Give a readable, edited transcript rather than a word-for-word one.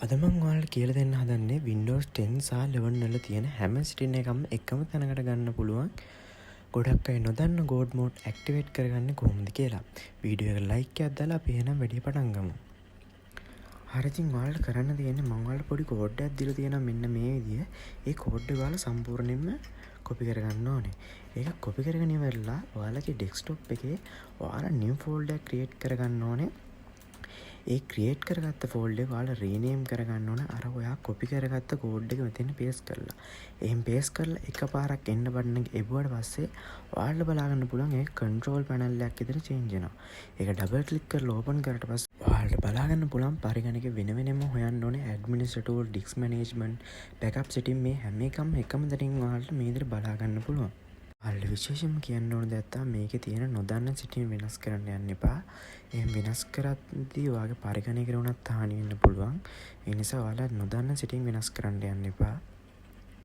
අද මං ඔයාලට කියලා දෙන්න හදන්නේ Windows 10 සහ 11 වල තියෙන හැම සෙටින් එකක්ම එකම තැනකට ගන්න පුළුවන් ගොඩක් අය නොදන්න ගෝඩ් මෝඩ් ඇක්ටිවේට් කරගන්නේ කොහොමද කියලා. වීඩියෝ එකට ලයික් එකක් දාලා අපි එහෙනම් වැඩේ පටන් ගමු. හරි, ඉතින් ඔයාලට කරන්න තියෙන්නේ මං ඔයාලට පොඩි කෝඩ් එකක් දීලා තියෙනවා මෙන්න මේ විදිය. ඒ කෝඩ් එක ඔයාලා සම්පූර්ණයෙන්ම කොපි කරගන්න ඕනේ. ඒක කොපි කරගෙන ඉවරලා ඔයාලගේ ඩෙස්ක්ටොප් එකේ ඔයාලා නිව් ෆෝල්ඩර් එකක් ක්‍රියේට් කරගන්න ඕනේ. ඒ ක්‍රියේට් කරගත්ත ෆෝල්ඩර් එක ඔයාලා රීනේම් කරගන්න ඕන අර ඔයා කොපි කරගත්ත කෝඩ් එක මෙතන පේස්ට් කරලා. එහෙම පේස්ට් කරලා එකපාරක් එන්ටර් බටන් එක එබුවට පස්සේ ඔයාලට බලා ගන්න පුළුවන් ඒක කන්ට්‍රෝල් පැනල් එකක් විදිහට චේන්ජ් වෙනවා. ඒක ඩබල් ක්ලික් කරලා ඕපන් කරාට පස්සේ ඔයාලට බලා ගන්න පුළුවන් පරිගණක වෙන වෙනම හොයන්න ඕනේ administrator tool, disk management, backup setting මේ හැම එකම එකම තැනින් ඔයාලට මේ විදිහට බලා ගන්න පුළුවන්. ඔයාලට විශේෂයෙන්ම කියන්න ඕන දෙයක් තමයි මේකේ තියෙන නොදන්න සෙටින් වෙනස් කරන්න යන්න එපා. එහෙම වෙනස් කරද්දී ඔයාගේ පරිගණකයට වුණත් හානි වෙන්න පුළුවන්. ඒ නිසා ඔයාලා නොදන්න සෙටින් වෙනස් කරන්න යන්න එපා.